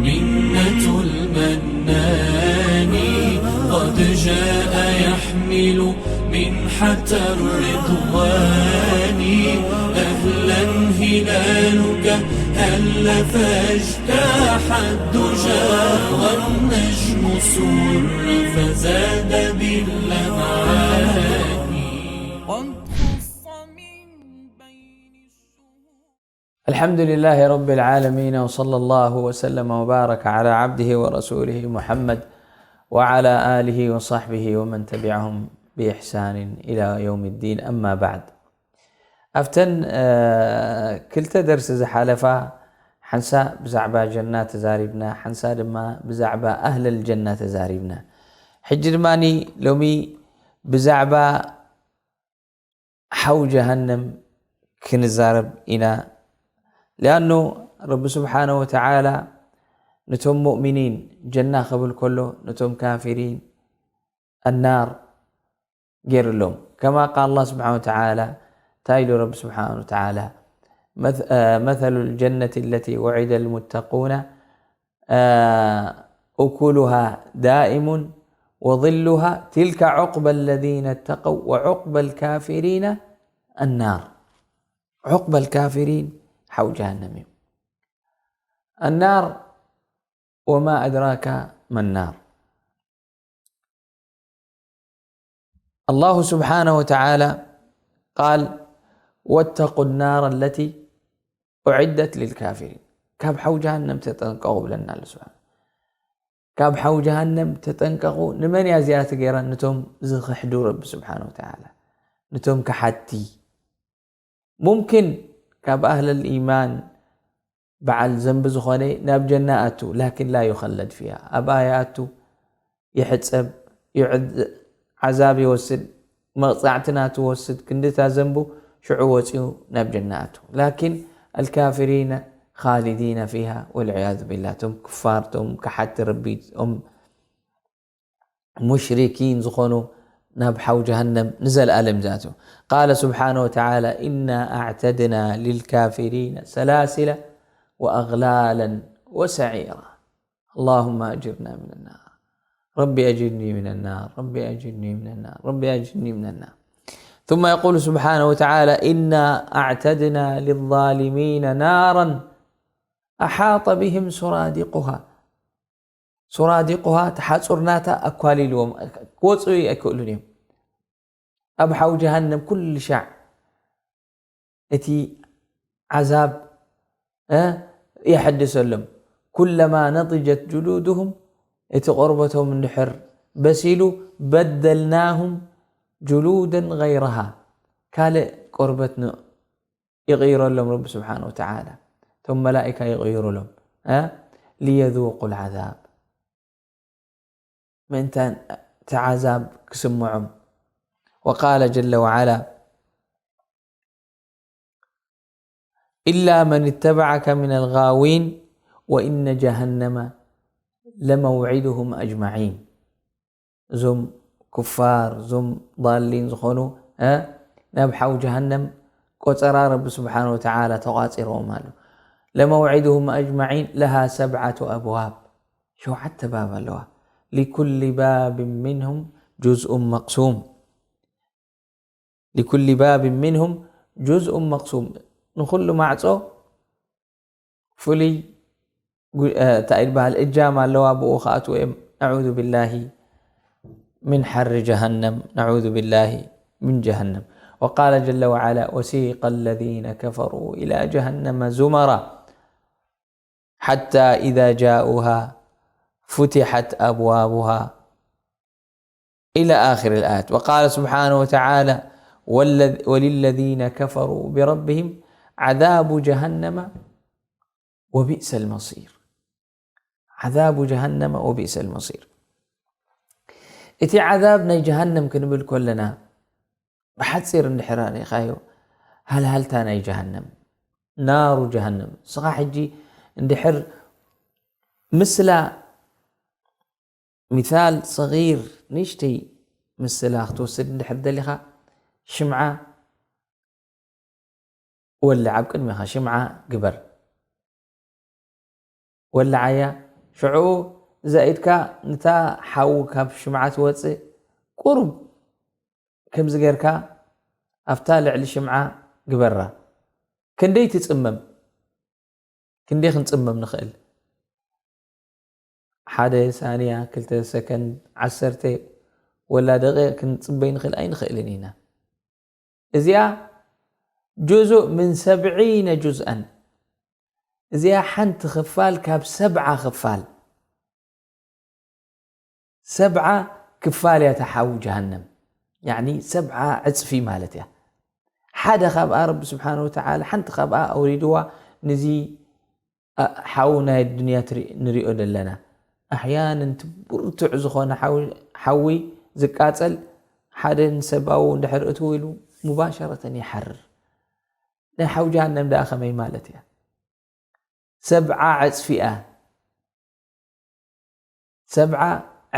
منة المنان قد جاء يحمل منحة الرضوان. أهلا هلالك هل فاجتاح الدجى والنجم سر فزاد باللمعان. قد خص من بين الشهور. الحمد لله رب العالمين، وصلى الله وسلم وبارك على عبده ورسوله محمد وعلى آله وصحبه ومن تبعهم بإحسان إلى يوم الدين. أما بعد. ኣብተን ክልተ ደርሲ ዝሓለፋ ሓንሳ ብዛዕባ ጀና ተዛሪብና፣ ሓንሳ ድማ ብዛዕባ ኣህለል ጀና ተዛሪብና። ሕጂ ድማ ሎሚ ብዛዕባ ሓው ጀሃነም ክንዛረብ ኢና። ሊኣኑ ረቢ ስብሓነ ወተዓላ ነቶም ሙእሚኒን ጀና ክብል ከሎ፣ ነቶም ካፊሪን ኣናር ገይርሎም። ከማ ቃል ኣላህ ስብሓነ ወተዓላ፣ እንታይ ኢሉ ረቢ ስብሓነ ወተዓላ? መት-፣ አ፣ መተሉ ልጀነት ለቲ ውዒደ ልሙተቁነ፣ አ፣ ኡኩሉሃ ዳኢሙን ወظሉሃ ትልከ ዑቅበ ለዚነ ተቀው ወዑቅበ ልካፊሪነ ኣናር። ዑቅበ ልካፊሪን ሓው ጀሃነም እዩ። ኣናር ወማ ኣድራካ መናር። ኣላሁ ስብሓነሁ ወተዓላ ቃል፣ ወተቁ ናር ለቲ ኡዒደት ልልካፊሪን። ካብ ሓው ጀሃነም ተጠንቀቑ ብለና ኣሎ ስብሓነ። ካብ ሓው ጀሃነም ተጠንቀቑ። ንመን እያ እዚኣ ትገይራ? ንቶም ዝኽሕዱ ረቢ ስብሓነ ወተዓላ፣ ንቶም ከሓቲ። ሙምኪን ካብ ኣህለል ኢማን በዓል ዘንቢ ዝኾነ ናብ ጀና ኣቱ፣ ላኪን ላ ዩኸለድ ፊሃ። ኣብኣ ይኣቱ፣ ይሕጸብ፣ ይዕዝ-፣ ዓዛብ ይወስድ፣ መቕጻዕቲ ናቱ ወስድ፣ ክንድታ ዘንቡ ሽዑ ወጺኡ ናብ ጀና ኣቱ። ላኪን ኣልካፊሪነ ኻሊዲነ ፊሃ ወልዕያዙ ቢላህ። እቶም ክፋር፣ እቶም ከሓቲ ረቢ፣ እቶም ሙሽሪኪን ዝኾኑ ናብ ሓው ጀሃነም ንዘለኣለም ዝኣትዉ። ቃለ ስብሓነ ወተዓላ፣ ኢና ኣዕተድና ልልካፊሪነ ሰላሲለ ወኣግላለን ወሰዒራ። ኣላሁመ ኣጅርና ሚነ ናር። ረቢ ኣጅርኒ ሚነ ናር። ረቢ ኣጅርኒ ሚነ ናር። ረቢ ኣጅርኒ ሚነ ናር። ثم يقول سبحانه وتعالى، إنا أعتدنا للظالمين نارا أحاط بهم سرادقها. ሱራዲቁሃ፣ ተሓጹር ናታ ኣኳሊልዎም፣ ክወጽኡ ኣይክእሉን እዮም። ኣብ ሓው ጀሃነም ኩሉ ሻዕ እቲ ዓዛብ፣ እ፣ የሐድሰሎም። ኩለማ ነضጀት ጅሉድሁም፣ እቲ ቆርበቶም እንድሕር በሲሉ፣ በደልናሁም ጅሉደን ገይረሃ፣ ካልእ ቆርበት ን-፣ ይቕይረሎም ረቢ ስብሓነ ወተዓላ። እቶም መላኢካ ይቕይሩሎም፣ እ፣ ሊየذوقوا العذاب። ምእንታን እቲ ዓዛብ ክስምዖም። وقال جل وعلا، إلا من اتبعك من الغاوين وإن جهنم لموعدهم أجمعين. እዞም ኩፋር፣ እዞም ضالين ዝኾኑ፣ እ፣ ናብ ሓው ጀሃነም ቆጸራ ረቢ ስብሓነ ወተዓላ ተቋጺርዎም ኣሎ። لموعدهم أجمعين لها سبعة أبواب። ሸውዓተ ባብ ኣለዋ። لكل باب منهم جزء مقسوم. لكل باب منهم جزء مقسوم. ንኹሉ ማዕጾ ፍሉይ ጉ-፣ እ፣ እንታይ ይበሃል፣ እጃም ኣለዋ፣ ብኡ ክኣትዉ እዮም። نعوذ بالله من حر جهنم، نعوذ بالله من جهنم. وقال جل وعلا، وسيق الذين كفروا إلى جهنم زمرا حتى إذا جاءوها فتحت أبوابها إلى آخر الآية. وقال سبحانه وتعالى، والذ-، وللذين كفروا بربهم عذاب جهنم وبئس المصير. عذاب جهنم وبئس المصير. እቲ ዓዛብ ናይ ጀሃነም ክንብል ከለና፣ ብሓጺር እንድሕር ኣሪኻዮ፣ ሃልሃልታ ናይ ጀሃነም፣ ናሩ ጀሃነም። ንስኻ ሕጂ እንድሕር ምስላ፣ ሚሳል ሰጊር፣ ንእሽተይ ምስላ ክትወስድ እንድሕር ደሊኻ፣ ሽምዓ ወልዕ፣ ኣብ ቅድሚኻ ሽምዓ ግበር። ወላዓያ። ሽዑ እዛ ኢድካ ነታ ሓዊ ካብ ሽምዓ ትወፅእ ቁሩብ ከምዚ ጌርካ ኣብታ ልዕሊ ሽምዓ ግበራ። ክንደይ ትጽመም? ክንደይ ክንጽመም ንኽእል? ሓደ ሳንያ፣ ክልተ ሰከንድ፣ ዓሰርተ ወላ ደቂቕ ክንጽበይ ንኽእል ኣይንኽእልን ኢና። እዚኣ ጁዙእ ምን ሰብዒነ ጁዝኣን፣ እዚኣ ሓንቲ ክፋል ካብ ሰብዓ ክፋል፣ ሰብዓ ክፋል እያ እታ ሓዊ ጀሃነም። ያዕኒ ሰብዓ ዕጽፊ ማለት እያ። ሓደ ካብኣ ረቢ ስብሓነ ወተዓላ ሓንቲ ካብኣ ኣውሪድዋ። ንዚ ኣ-፣ ሓዊ ናይ ዱንያ ትሪ-፣ ንሪኦ ዘለና። ኣሕያንን እቲ ብርቱዕ ዝኾነ ሓዊ፣ ሓዊ ዝቃጸል ሓደ ንሰብ ኣብኡ እንድሕር እትው ኢሉ ሙባሸረተን ይሓርር። ናይ ሓዊ ጀሃነም ደኣ ከመይ ማለት እያ? ሰብዓ ዕጽፊ እያ። ሰብዓ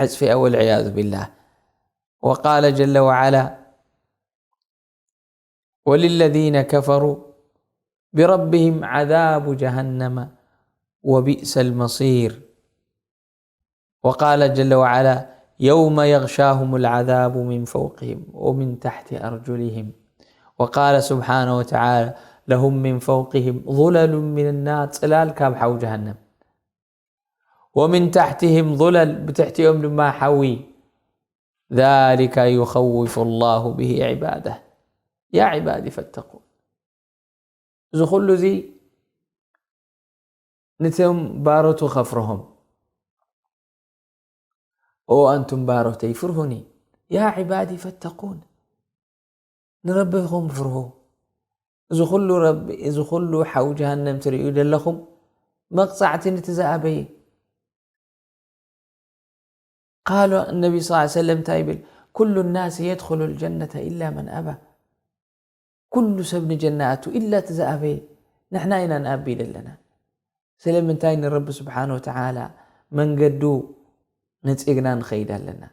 ዕጽፊ እያ፣ ወልዕያዙ ቢላህ። ወቃለ ጀለ ወዓላ፣ ወሊለዚነ ከፈሩ ቢረቢሂም ዓዛቡ ጀሃነመ ወቢእሰል መሲር። وقال جل وعلا: يوم يغشاهم العذاب من فوقهم ومن تحت أرجلهم. وقال سبحانه وتعالى: لهم من فوقهم ظلل من النار، ጽላል ካብ ሓዊ ጀሃነም። ومن تحتهم ظلل، ብትሕቲኦም ድማ ሓዊ። ذلك يخوف الله به عباده. يا عبادي فاتقون. እዚ ኩሉ እዚ ነቶም ባሮቱ ከፍርሆም። ኦ ኣንቱም ባሮተይ ፍርሁኒ፣ ያ ዒባዲ ፈተቁን፣ ንረብኹም ፍርሁ። እዚ ኩሉ ረቢ፣ እዚ ኩሉ ሓዊ ጀሃነም ትርእዩ ዘለኹም መቕጻዕቲ ነቲ ዝኣበየ። ቃሉ ነቢ ስ ሰለም እንታይ ይብል? ኩሉ ናስ የድኹሉ ልጀነተ ኢላ መን ኣባ። ኩሉ ሰብ ንጀና ኣቱ ኢላ እቲ ዝኣበየ። ንሕና ኢና ንኣቢ ዘለና። ስለምንታይ ንረቢ ስብሓን ወተዓላ መንገዱ ነጺግና ንኸይድ ኣለና?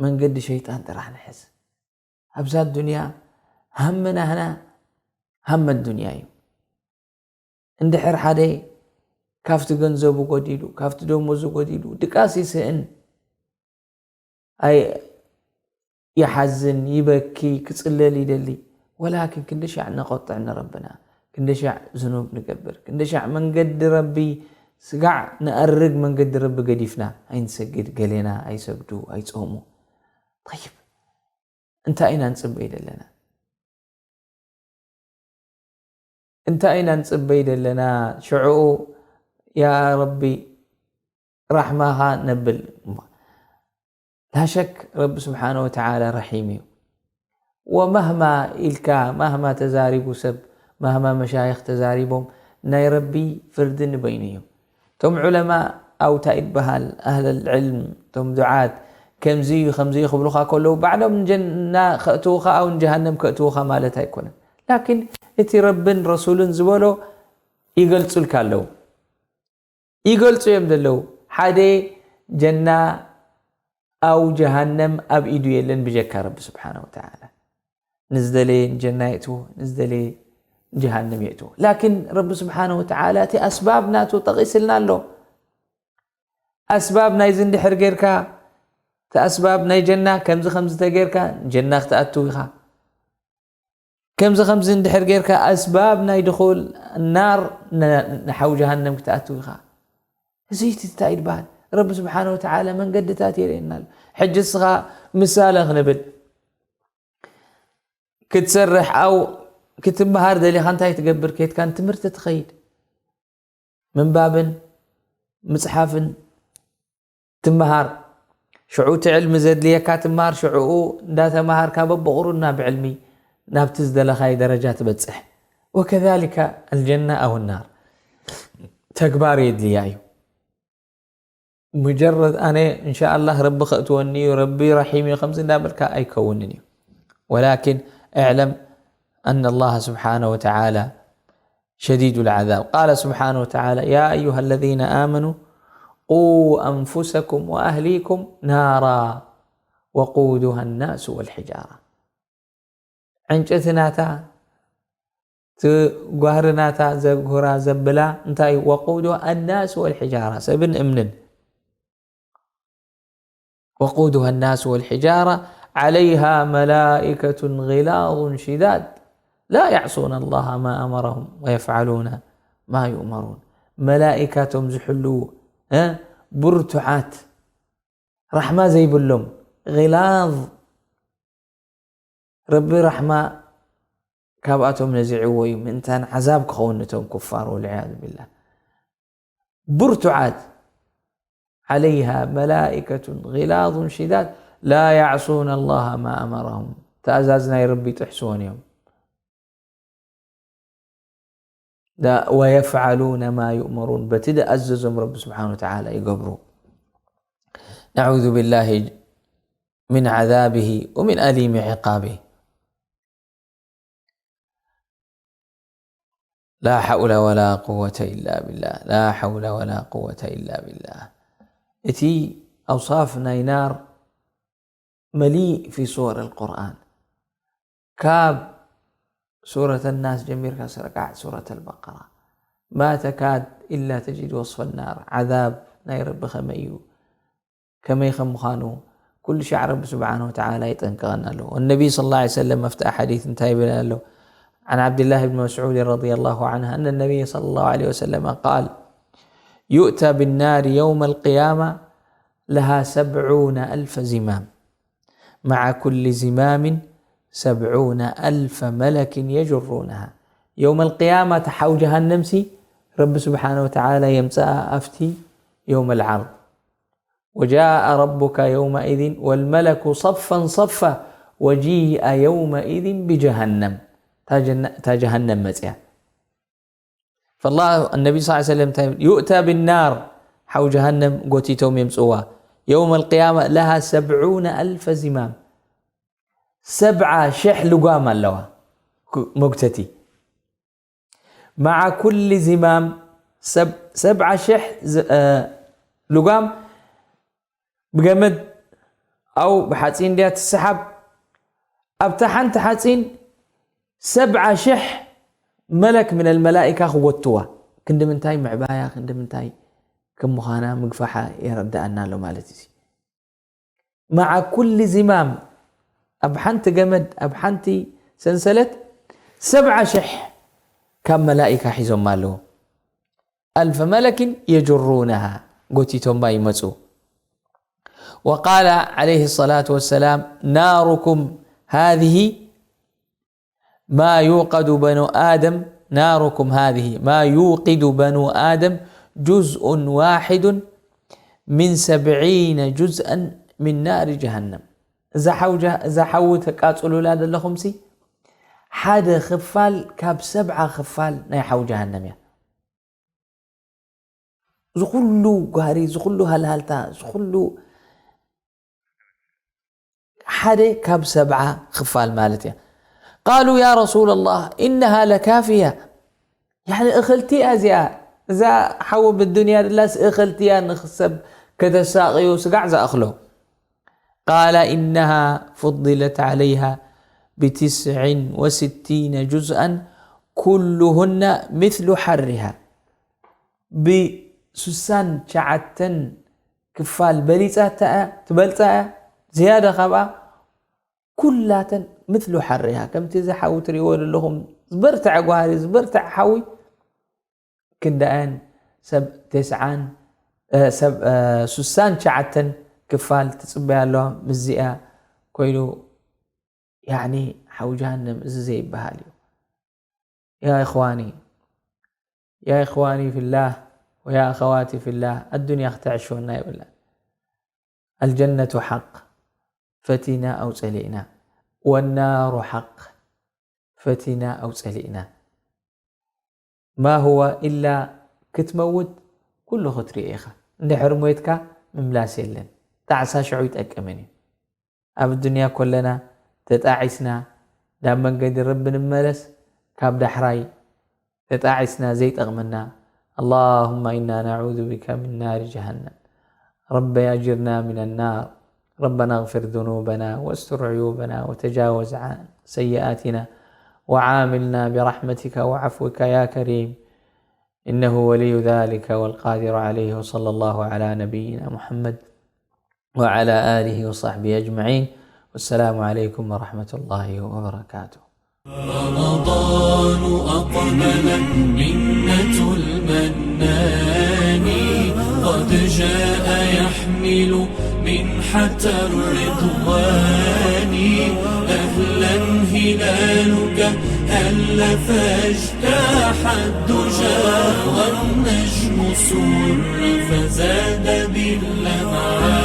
መንገዲ ሸይጣን ጥራሕ ንሕዝ። ኣብዛ ዱንያ ሃመናህና ሃመ ዱንያ እዩ። እንድሕር ሓደ ካብቲ ገንዘቡ ጎዲሉ፣ ካብቲ ደሞዙ ጎዲሉ፣ ድቃስ ይስእን፣ ኣይ ይሓዝን፣ ይበኪ፣ ክጽለል ይደሊ። ወላኪን ክንዲ ሻዕ ነቆጥዕ ንረብና፣ ክንዲ ሻዕ ዝኑብ ንገብር፣ ክንዲ ሻዕ መንገዲ ረቢ ስጋዕ ንኣርግ፣ መንገዲ ረቢ ገዲፍና ኣይንሰግድ፣ ገሌና ኣይሰግዱ፣ ኣይጾሙ። ጠይብ፣ እንታይ ኢና ንጽበይ ዘለና? እንታይ ኢና ንጽበይ ዘለና? ሽዑኡ ያ ረቢ ራሕማኻ ነብል። ላሸክ ረቢ ስብሓነ ወተዓላ ረሒም እዩ። ወመህማ ኢልካ፣ መህማ ተዛሪቡ ሰብ፣ መህማ መሻይኽ ተዛሪቦም፣ ናይ ረቢ ፍርዲ ንበይኑ እዩ። እቶም ዑለማ ኣው እንታይ ይበሃል፣ ኣህለል ዕልም፣ እቶም ዱዓት፣ ከምዚ እዩ፣ ከምዚ እዩ ክብሉኻ ከለዉ፣ ባዕሎም ንጀና ከእትዉኻ ኣው ንጀሃነም ከእትዉኻ ማለት ኣይኮነን። ላኪን እቲ ረብን ረሱልን ዝበሎ ይገልጹልካ ኣለዉ። ይገልጹ እዮም ዘለዉ። ሓደ ጀና ኣው ጀሃነም ኣብ ኢዱ የለን ብጀካ ረቢ ስብሓነ ወተዓላ። ንዝደለየ ንጀና የእትዎ፣ ንዝደለየ ንጀሃነም የእትዎ። ላኪን ረቢ ስብሓነ ወተዓላ እቲ ኣስባብ ናቱ ጠቒስልና ኣሎ። ኣስባብ ናይዚ እንድሕር ጌርካ፣ እቲ ኣስባብ ናይ ጀና ከምዚ ከምዚ ተጌርካ፣ ጀና ክትኣትው ኢኻ። ከምዚ ከምዚ እንድሕር ጌርካ፣ ኣስባብ ናይ ድኹል ናር ን-፣ ንሓው ጀሃነም ክትኣትው ኢኻ። እዚ እቲ እንታይ ይበሃል? ረቢ ስብሓነ ወተዓላ መንገድታት የርእየና ኣሎ። ሕጂ እስኻ ምሳሌ ክንብል፣ ክትሰርሕ ኣው ክትምሃር ደሊኻ እንታይ ትገብር? ኬድካ ንትምህርቲ ትኸይድ። ምንባብን ምጽሓፍን ትምሃር። ሽዑ እቲ ዕልሚ ዘድልየካ ትምሃር። ሽዑኡ እንዳተምሃርካ በብቑሩብ ናብ ዕልሚ፣ ናብቲ ዝደለኻዮ ደረጃ ትበጽሕ። ወከዛሊከ ኣልጀና ኣው ናር ተግባር የድልያ እዩ። ሙጀረድ ኣነ እንሻኣላህ ረቢ ከእትወኒ እዩ፣ ረቢ ረሒም እዩ ከምዚ እንዳበልካ ኣይከውንን እዩ። ወላኪን እዕለም ኣነ ኣላህ ስብሓነ ወተዓላ ሸዲዱ ልዓዛብ። ቃለ ስብሓነ ወተዓላ፣ ያ ኣዩሃ ለዚነ ኣመኑ ቁ ኣንፉሰኩም ወኣህሊኩም ናራ ወቁዱሃ ናሱ ወልሕጃራ። ዕንጨቲ ናታ፣ እቲ ጓህሪ ናታ ዘጉህራ ዘብላ እንታይ እዩ? وقودها الناس والحجارة፣ ሰብን እምንን። وقودها الناس والحجارة عليها ملائكة غلاظ شداد لا يعصون الله ما أمرهم ويفعلون ما يؤمرون። መላኢካ እቶም ዝሕልዉ፣ እ፣ ብርቱዓት፣ ራሕማ ዘይብሎም፣ غلاظ፣ ረቢ ራሕማ ካብኣቶም ነዚዕዎ እዩ፣ ምእንታን ዓዛብ ክኸውን ነቶም ኩፋር፣ ወልዕያዙ ቢላህ። ብርቱዓት፣ عليها ملائكة غلاظ شداد لا يعصون الله ما أمرهم። ትእዛዝ ናይ ረቢ ይጥሕስዎን እዮም። لا، ويفعلون ما يؤمرون، በቲ ዝኣዘዞም ረቢ ስብሓነ ወተዓላ ይገብሩ። نعوذ بالله من عذابه ومن أليم عقابه. لا حول ولا قوة إلا بالله، لا حول ولا قوة إلا بالله. እቲ ኣውሳፍ ናይ ናር መሊእ في سور القرآن። ካብ ሱረት ናስ ጀሚርካ ስረቃዕ ሱረት ኣልበቀራ። ما تكاد إلا تجد وصف النار። ዓዛብ ናይ ረቢ ከመይ እዩ፣ ከመይ ከም ምዃኑ ኩሉ ሻዕ ረቢ ስብሓነ ወተዓላ ይጠንቀቐና ኣሎ። والنبي صلى الله عليه وسلم መፍትሒ ሓዲስ እንታይ ይብል ኣሎ? عن عبد الله بن مسعود رضي الله عنه أن النبي صلى الله عليه وسلم قال: يؤتى بالنار يوم القيامة لها سبعون ألف زمام، مع كل زمام سبعون ألف ملك يجرونها. يوم القيامة ሓው ጀሃነምሲ ረቢ ስብሓነ ወተዓላ የምፅኣ ኣብቲ يوم العرض. وجاء ربك يومئذ والملك صفا صفا وجيء يومئذ بجهنم. እታ ጀነ-፣ እታ ጀሃነም መፅያ። فالله، النبي صلى الله عليه وسلم እንታይ ይብል? يؤتى بالنار، ሓው ጀሃነም ጎቲቶም የምፅዋ። يوم القيامة لها سبعون ألف زمام، ሰብዓ ሽሕ ልጓም ኣለዋ ክ-፣ መጉተቲ። مع كل زمام ሰብ-፣ ሰብዓ ሽሕ ዝ-፣ እ፣ ልጓም ብገመድ ኣው ብሓፂን ድያ ትሰሓብ? ኣብታ ሓንቲ ሓፂን ሰብዓ ሽሕ መለክ ምን ኣልመላኢካ ክጎትዋ። ክንዲ ምንታይ ምዕባያ፣ ክንዲ ምንታይ ከም ምዃና ምግፋሓ የረድኣና ኣሎ ማለት እዩ። مع كل زمام ኣብ ሓንቲ ገመድ፣ ኣብ ሓንቲ ሰንሰለት ሰብዓ ሽሕ ካብ መላኢካ ሒዞማ ኣለዉ። ألف ملك يجرونها ጎቲቶማ ይመፁ። وقال عليه الصلاة والسلام: ناركم هذه ما يوقد بنو آدم، ناركم هذه ما يوقد بنو آدم جزء واحد من سبعين جزءا من نار جهنم. እዛ ሓው ጀ-፣ እዛ ሓዊ ተቃጽሉላ ዘለኹምሲ ሓደ ክፋል ካብ ሰብዓ ክፋል ናይ ሓው ጀሃነም እያ። ዝኹሉ ጓህሪ፣ ዝኹሉ ሃልሃልታ፣ ዝኹሉ ሓደ ካብ ሰብዓ ክፋል ማለት እያ። قالوا: يا رسول الله، إنها لكافية. ያኒ እኽልቲ እያ እዚኣ። እዛ ሓዊ ብዱንያ ድላስ እኽልቲ እያ ንኽሰብ ከተሳቕዩ ስጋዕ ዝኣኽሎ። قال: إنها فضلت عليها بتسع وستين جزءا كلهن مثل حرها. ብስሳን ሸዓተን ክፋል በሊጻታ እያ፣ ትበልጻ እያ። ዝያዳ ካብኣ ኩላተን مثل حرها፣ ከምቲ እዚ ሓዊ ትርእይዎ ዘለኹም ዝበርትዐ ጓህሪ፣ ዝበርትዐ ሓዊ፣ ክንደኣን ሰብ ተስዓን፣ እ፣ ሰብ፣ እ፣ ስሳን ትሽዓተን ክፋል ትጽበያ ኣለዋ። ምስዚኣ ኮይኑ፣ ያዕኒ፣ ሓዊ ጀሃነም እዚ ዘይበሃል እዩ። يا إخواني، يا إخواني في الله ويا أخواتي في الله، ኣዱንያ ክትዕሽወና የብላን። الجنة حق ፈቲና ኣው ጸሊእና፣ والنار حق ፈቲና ኣው ጸሊእና። ما هو إلا ክትመውት ኩሉ ክትሪኦ ኢኻ። እንድሕር ሞይትካ ምምላስ የለን። ጣዕሳ ሽዑ ይጠቅምን እዩ። ኣብ ኣዱንያ ኮለና ተጣዒስና ናብ መንገዲ ረቢ ንመለስ፣ ካብ ዳሕራይ ተጣዒስና ዘይጠቕመና። اللهم إنا نعوذ بك من نار جهنم. رب أجرنا من النار. ربنا اغفر ذنوبنا واستر عيوبنا وتجاوز عن سيئاتنا وعاملنا برحمتك وعفوك يا كريم، إنه ولي ذلك والقادر عليه. وصلى الله على نبينا محمد وعلى آله وصحبه أجمعين. والسلام عليكم ورحمة الله وبركاته. رمضان أقبل، منة المنان، قد جاء يحمل منحة الرضوان. أهلا هلالك هل فاجتاح الدجى، والنجم سر فزاد باللمعان.